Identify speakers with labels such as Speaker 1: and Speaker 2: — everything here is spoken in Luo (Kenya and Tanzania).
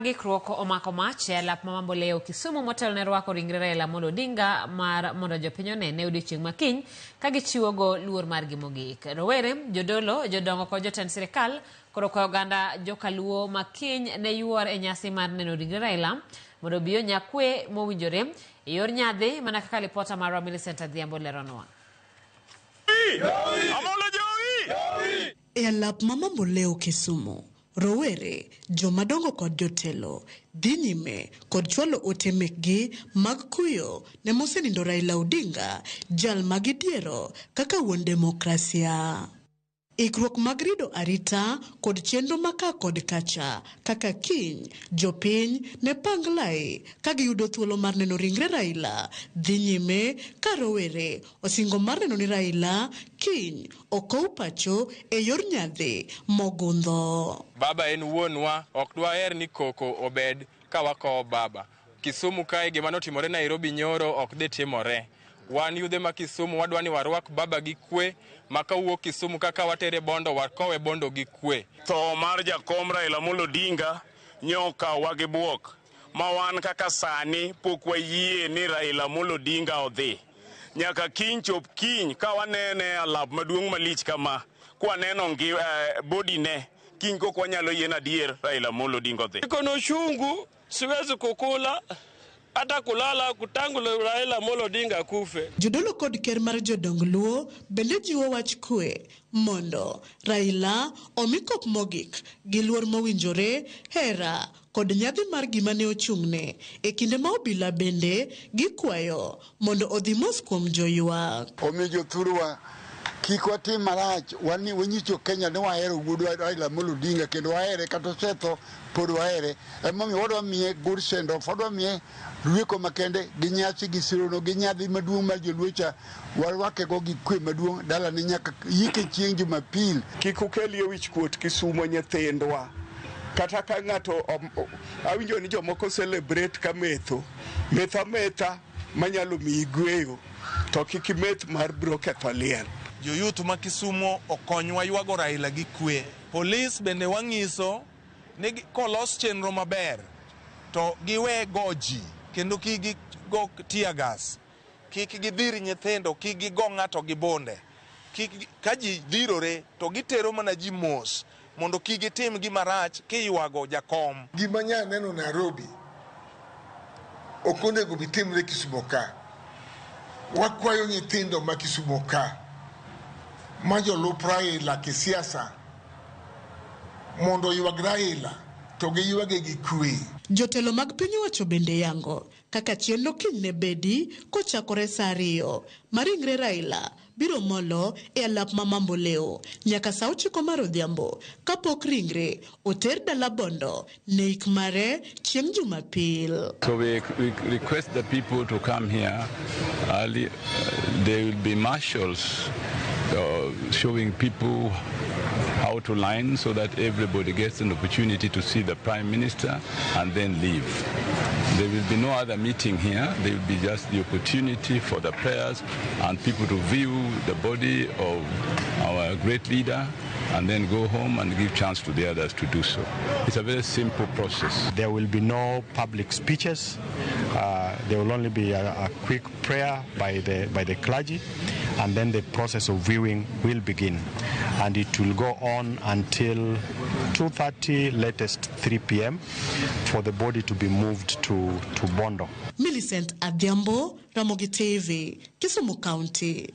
Speaker 1: Gikruok omako mach e alap ma Mamboleo Kisumu motelo ne rwako ringre Raila Amolo Odinga mar mondo jopiny onene odiochieng' ma kiny ka gichiwogo luor margi mogik. Rowere, jodolo, jodongo kod jotend sirikal koro kwayo oganda jokaluo ma kiny ne yuor e nyasi mar neno ringre Raila mondo obi onya kwe mowinjore e yor nyadhi mana kaka lipota marwa Millicent Adhiambo leronwa.
Speaker 2: Amolo Jowi!
Speaker 3: E alap ma Mamboleo Kisumu, rowere, jomadongo kod jotelo dhi nyime kod chwalo ote mekgi mag kuyo ne mosenindo Raila Odinga, jal ma gidiero kaka wuon demokrasia. Ikruok mag rido arita kod chenro ma ka kod kacha kaka kiny jopiny ne pang lai ka giyudo thuolo mar neno ringre Raila dhi nyime ka rowere osingo mar neno ni Raila kiny okow pacho e yor nyadhi mogundho.
Speaker 4: Baba en wuonwa, ok dwaher ni koko obed ka wakowo baba. Kisumu kae gima notimore Nairobi nyoro ok dhi timore. Wan yudhe ma Kisumu wadwa ni warwak baba gi kwe, ma kawuok Kisumu kaka watere Bondo wakowe Bondo gi kwe.
Speaker 2: Tho mar jakom Raila Amolo Odinga nyokawa gi buok ma wan kaka sani pok wayie ni Raila Amolo Odinga odhi. Nyaka kiny chop kiny ka wanene e alap maduong' malich kama, kwaneno body ne, kiny kok wanyalo yie ni adier Raila Amolo Odinga odhi.
Speaker 5: Niko na uchungu, siwezi kukula hata kulala tangu Raila Amolo Odinga akufe.
Speaker 3: Jodolo kod ker mar jodong Luo bende jiwo wach kwe mondo Raila omi kop mogik gi luor mowinjore, hera kod nyadhi mar gima ne ochung'ne e kinde ma obila bende gikwayo mondo odhi mos kuom joywak.
Speaker 6: Omiyo jothurwa kik watim marach, wanyis jo Kenya ni wahero wuodwa Raila Amolo Odinga kendo wahere kata osetho pod wahere. Emomiyo wadwa miye good send off, wadwa miye rweko makende gi nyasi gi sirono gi nyadhi maduong' mar joluo cha, warwake go gi kwe maduong' dalane nyaka yike chieng' Jumapil.
Speaker 7: Kik ukelie wichkuot Kisumo nyithindwa. Kata ka ng'ato awinjo ni jomoko celebrate ka metho, metho ametha manyalo miyi gweyo, to kik imeth mar biro ketho liel.
Speaker 8: Joyouth ma Kisumo okonywa ywago Raila gi kwe. Polis bende wang'iso ni kolos chenro maber to giwe go ji kendo kik gigo tear gas, kik gidhir nyithindo, kik gigo ng'ato gi bunde. Kik ka ji dhirore to gitero mana ji mos mondo kik gitim gima rach kiywago jakom.
Speaker 9: Gima nya neno Nairobi ok onego bitimre Kisumo ka. Wakwayo nyithindo ma Kisumo ka ma jolup Raila kisiasa mondo oywag Raila to giywage gi kwe.
Speaker 3: Jotelo mag piny owacho bende yango kaka chenro kiny ne bedi kochakore saa 2 ma ringre Raila biro molo e alap ma Mamboleo nyaka saa 9 mar odhiambo kapok ringre oter dala Bondo ne ik mare chieng' Jumapil.
Speaker 10: So we request the people to come here early. There will be marshals showing people how to line so that everybody gets an opportunity to see the Prime Minister and then leave. There will be no other meeting here. There will be just the opportunity for the prayers and people to view the body of our great leader and then go home and give chance to the others to do so. It's a very simple process.
Speaker 11: There will be no public speeches. There will only be a quick prayer by the clergy, and then the process of viewing will begin. And it will go on until 2:30, latest 3 p.m., for the body to be moved to Bondo.
Speaker 3: Millicent Adhiambo, Ramogi TV, Kisumu County.